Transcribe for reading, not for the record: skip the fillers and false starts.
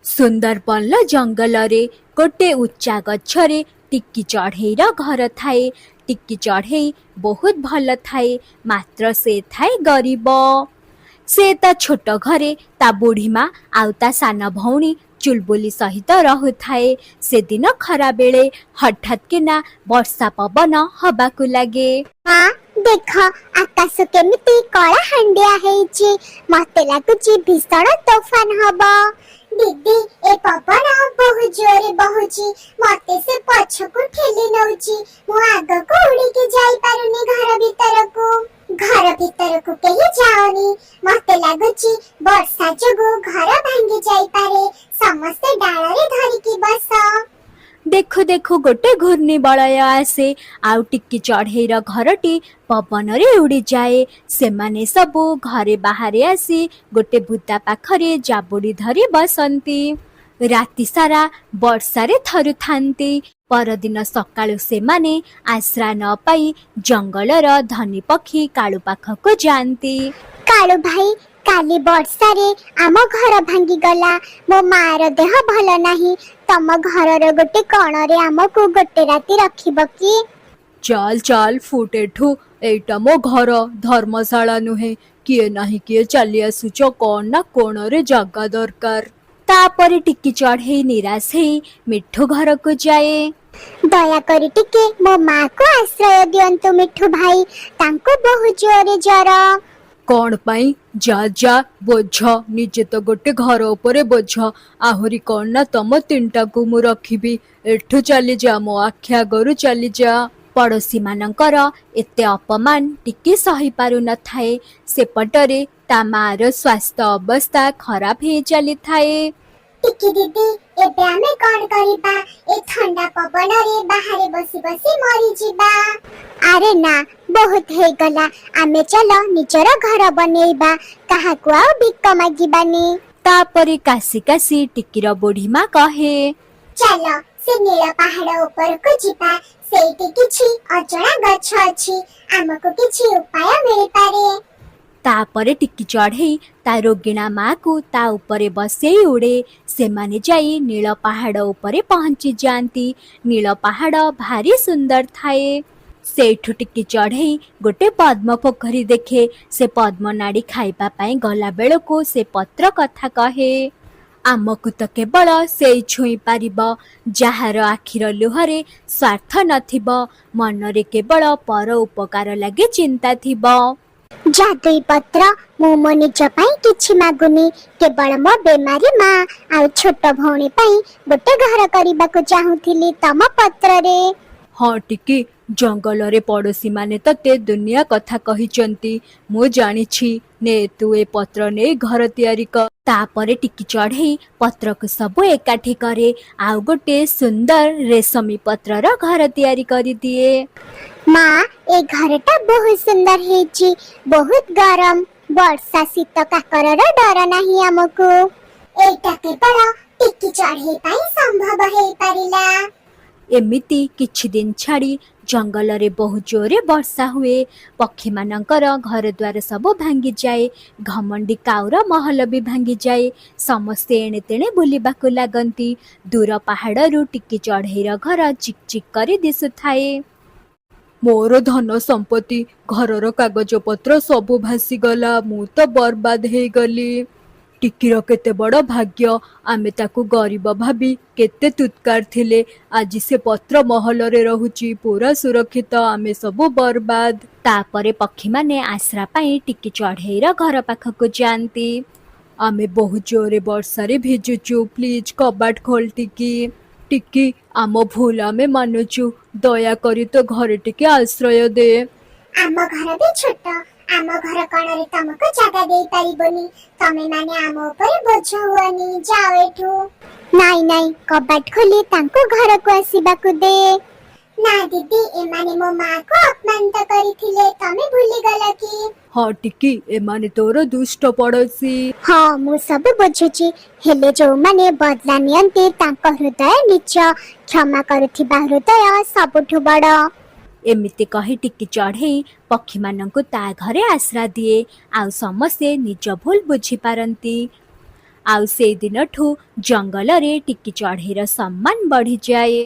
ସୁନ୍ଦରବନର ଜଙ୍ଗଲରେ ଗୋଟେ ଉଚ୍ଚା ଗଛରେ ଟିକି ଚଢ଼େଇର ଘର ଥାଏ। ଟିକି ଚଢ଼େଇ ବହୁତ ଭଲ ଥାଏ, ମାତ୍ର ସେ ଥାଏ ଗରିବ। ସେ ତା ଛୋଟ ଘରେ ତା ବୁଢ଼ୀମା ଆଉ ତା ସାନ ଭଉଣୀ ଚୁଲବୁଲି ସହିତ ରହୁଥାଏ। ସେଦିନ ଖରାବେଳେ ହଠାତ୍ କିନା ବର୍ଷା ପବନ ହବାକୁ ଲାଗେ। ମା, ଦେଖ, ଆକାଶ କେମିତି କଳା ହାଣ୍ଡିଆ ହେଇଛି। ମତେ ଲାଗୁଛି ଭୀଷଣ ତୋଫାନ ହବ। ଦିଦି, ଏ ପବନ ବହୁତ ଜୋରେ ବହୁଛି। ମତେ ସେ ପଛକୁ ଠେଲି ନଉଛି। ମୁଁ ଆଗକୁ ଉଡିକି ଯାଇପାରୁନି ଘର ଭିତରକୁ। ଘର ଭିତରକୁ କେହି ଯାଅନି। ମତେ ଲାଗୁଛି ବର୍ଷା ଯୋଗୁ ଘର ଭାଙ୍ଗି ଯାଇପାରେ। ସମସ୍ତେ ଡାଳରେ ଧରିକି ବସ। ଦେଖୁ ଦେଖୁ ଗୋଟେ ଘୂର୍ଣ୍ଣିବଳୟ ଆସେ ଆଉ ଟିକି ଚଢ଼େଇର ଘରଟି ପବନରେ ଉଡ଼ିଯାଏ। ସେମାନେ ସବୁ ଘରେ ବାହାରେ ଆସି ଗୋଟେ ବୁଦା ପାଖରେ ଜାବୁଡ଼ି ଧରି ବସନ୍ତି। ରାତି ସାରା ବର୍ଷାରେ ଥରୁଥାନ୍ତି। ପରଦିନ ସକାଳୁ ସେମାନେ ଆଶ୍ରା ନ ପାଇ ଜଙ୍ଗଲର ଧନୀ ପକ୍ଷୀ କାଳୁ ପାଖକୁ ଯାଆନ୍ତି। କାଳୁ ଭାଇ, କାଲି ବର୍ଷାରେ ଆମ ଘର ଭାଙ୍ଗିଗଲା। ମୋ ମାର ଦେହ ଭଲ ନାହିଁ। ତମ ଘରର ଗୋଟେ କଣରେ ଆମକୁ ଗୋଟେ ରାତି ରଖିବ କି? ଚାଲ ଚାଲ, ଫୁଟ ଏଠୁ। ଏଇଟା ମୋ ଘର, ଧର୍ମଶାଳା ନୁହେଁ। କିଏ ନାହିଁ କିଏ ଚାଲି ଆସୁଛ, କଣ ନା କୋଣରେ ଜାଗା ଦରକାର। ତାପରେ ଟିକି ଚଢ଼େଇ ନିରାଶ ହେଇ ମିଠୁ ଘରକୁ ଯାଏ। ଦୟାକରି ଟିକେ ମୋ ମାକୁ ଆଶ୍ରୟ ଦିଅନ୍ତୁ ମିଠୁ ଭାଇ। ତାଙ୍କୁ ବହୁତ ଜୋରେ ଜର। କଣ ପାଇଁ? ଯା ଯା, ବୋଝ ନିଜେ ତ ଗୋଟେ ଘର ଉପରେ ବୋଝ, ଆହୁରି କଣ ନା ତମ ତିନିଟାକୁ ମୁଁ ରଖିବି। ଏଠୁ ଚାଲିଯା, ମୋ ଆଖି ଆଗରୁ ଚାଲିଯା। ପଡ଼ୋଶୀମାନଙ୍କର ଏତେ ଅପମାନ ଟିକି ସହି ପାରୁନଥାଏ। ସେପଟରେ ତା ମାର ସ୍ୱାସ୍ଥ୍ୟ ଅବସ୍ଥା ଖରାପ ହେଇ ଚାଲିଥାଏ। ଟିକି ଦିଦି, ଏବେ ଆମେ କଣ କରିବା? ଏ ଥଣ୍ଡା ପବନରେ ବାହାରେ ବସି ବସି ମରିଯିବା। ଆରେ ନା, ବହୁତ ହେଇଗଲା। ଆମେ ଚାଲ ନିଜର ଘର ବନେଇବା। କାହାକୁ ଆଉ ଭିକ ମାଗିବାନି। ତାପରେ କାଶି କାଶି ଟିକିର ବୁଢ଼ୀମା କହେ, ଚାଲ, ସେ ନୀଳ ପାହାଡ ଉପରକୁ ଯିବା। ସେଇଠି କିଛି ଅଜଣା ଗଛ ଅଛି। ଆମକୁ କିଛି ଉପାୟ ମିଳିପାରେ। ତାପରେ ଟିକି ଚଢ଼େଇ ତା ରୋଗିଣା ମାକୁ ତା ଉପରେ ବସେଇ ଉଡ଼େ। ସେମାନେ ଯାଇ ନୀଳ ପାହାଡ଼ ଉପରେ ପହଞ୍ଚି ଯାଆନ୍ତି। ନୀଳ ପାହାଡ଼ ଭାରି ସୁନ୍ଦର ଥାଏ। ସେଇଠୁ ଟିକି ଚଢ଼େଇ ଗୋଟେ ପଦ୍ମ ପୋଖରୀ ଦେଖେ। ସେ ପଦ୍ମ ନାଡ଼ି ଖାଇବା ପାଇଁ ଗଲା ବେଳକୁ ସେ ପତ୍ର କଥା କହେ, ଆମକୁ ତ କେବଳ ସେଇ ଛୁଇଁ ପାରିବ ଯାହାର ଆଖିର ଲୁହରେ ସ୍ୱାର୍ଥ ନଥିବ, ମନରେ କେବଳ ପର ଉପକାର ଲାଗି ଚିନ୍ତା ଥିବ। ଯାଦୁଇ ପତ୍ର, ମୁଁ ମୋ ନିଜ ପାଇଁ କିଛି ମାଗୁନି। କେବଳ ମୋ ବେମାରୀ ମା ଆଉ ଛୋଟ ଭଉଣୀ ପାଇଁ ଗୋଟେ ଘର କରିବାକୁ ଚାହୁଁଥିଲି ତମ ପତ୍ରରେ। ହଁ ଟିକି, ଜଙ୍ଗଲରେ ପଡ଼ୋଶୀମାନେ ତତେ ଦୁନିଆ କଥା କହିଛନ୍ତି, ମୁଁ ଜାଣିଛି। ନେ, ତୁ ଏ ପତ୍ର ନେଇ ଘର ତିଆରି କର। ତାପରେ ଟିକି ଚଢ଼େଇ ପତ୍ରକୁ ସବୁ ଏକାଠି କରେ ଆଉ ଗୋଟେ ସୁନ୍ଦର ରେଶମୀ ପତ୍ରର ଘର ତିଆରି କରିଦିଏ। ମା, ଏ ଘରଟା ବହୁତ ସୁନ୍ଦର ହେଇଛି। ବହୁତ ଗରମ। ବର୍ଷା, ଶୀତ, କାକରର ଡର ନାହିଁ ଆମକୁ। ଏଇଟା କେବଳ ଟିକି ଚଢ଼େଇ ପାଇଁ ସମ୍ଭବ ହେଇପାରିଲା। ଏମିତି କିଛି ଦିନ ଛାଡ଼ି ଜଙ୍ଗଲରେ ବହୁ ଜୋରେ ବର୍ଷା ହୁଏ। ପକ୍ଷୀମାନଙ୍କର ଘର ଦ୍ୱାର ସବୁ ଭାଙ୍ଗିଯାଏ। ଘମଣ୍ଡି କାଉର ମହଲ ବି ଭାଙ୍ଗିଯାଏ। ସମସ୍ତେ ଏଣେ ତେଣେ ବୁଲିବାକୁ ଲାଗନ୍ତି। ଦୂର ପାହାଡ଼ରୁ ଟିକି ଚଢ଼େଇର ଘର ଚିକ୍ ଚିକ୍ କରି ଦିଶୁଥାଏ। ମୋର ଧନ ସମ୍ପତ୍ତି, ଘରର କାଗଜପତ୍ର ସବୁ ଭାସିଗଲା। ମୁଁ ତ ବର୍ବାଦ ହେଇଗଲି। ଟିକିର କେତେ ବଡ଼ ଭାଗ୍ୟ! ଆମେ ତାକୁ ଗରିବ ଭାବି କେତେ ତୁତ୍କାର ଥିଲେ। ଆଜି ସେ ପତ୍ର ମହଲରେ ରହୁଛି, ପୁରା ସୁରକ୍ଷିତ। ଆମେ ସବୁ ବର୍ବାଦ। ତାପରେ ପକ୍ଷୀମାନେ ଆଶ୍ରା ପାଇଁ ଟିକି ଚଢ଼େଇର ଘର ପାଖକୁ ଯାଆନ୍ତି। ଆମେ ବହୁତ ଜୋରେ ବର୍ଷାରେ ଭିଜୁଛୁ, ପ୍ଲିଜ କବାଟ ଖୋଲ ଟିକି। ଟିକି, ଆମ ଭୁଲ ଆମେ ମାନୁଛୁ। ଦୟାକରି ତୋ ଘରେ ଟିକେ ଆଶ୍ରୟ ଦେ। ଆମ ଘର ବି ଛୋଟ। ଆମ ଘର କଣରେ ତମକୁ ଜାଗା ଦେଇପାରିବୁନି। ତମେ ମାନେ ଆମ ଉପରେ ବୋଝ ହୁଅନି। ଯାଅ ଏଠୁ। ନାଇଁ ନାଇଁ, କବାଟ ଖୋଲି ତାଙ୍କୁ ଘରକୁ ଆସିବାକୁ ଦେ। ନା ଦିଦି, ଏମାନେ ମୋ ମାକୁ ଅପମାନିତ କରିଥିଲେ। ତମେ ଭୁଲିଗଲ କି? ହଁ ଟିକି, ଏମାନେ ତୋର ଦୁଷ୍ଟ ପଡ଼ୋଶୀ। ହଁ, ମୁଁ ସବୁ ବୁଝୁଛି। ହେଲେ ଯୋଉମାନେ ବଦଲା ନିଅନ୍ତି ତାଙ୍କ ହୃଦୟ ନୀଚ। କ୍ଷମା କରୁଥିବା ହୃଦୟ ସବୁଠୁ ବଡ। ଏମିତି କହି ଟିକି ଚଢ଼େଇ ପକ୍ଷୀମାନଙ୍କୁ ତା ଘରେ ଆଶ୍ରା ଦିଏ ଆଉ ସମସ୍ତେ ନିଜ ଭୁଲ ବୁଝିପାରନ୍ତି। ଆଉ ସେଇଦିନଠୁ ଜଙ୍ଗଲରେ ଟିକି ଚଢ଼େଇର ସମ୍ମାନ ବଢ଼ିଯାଏ।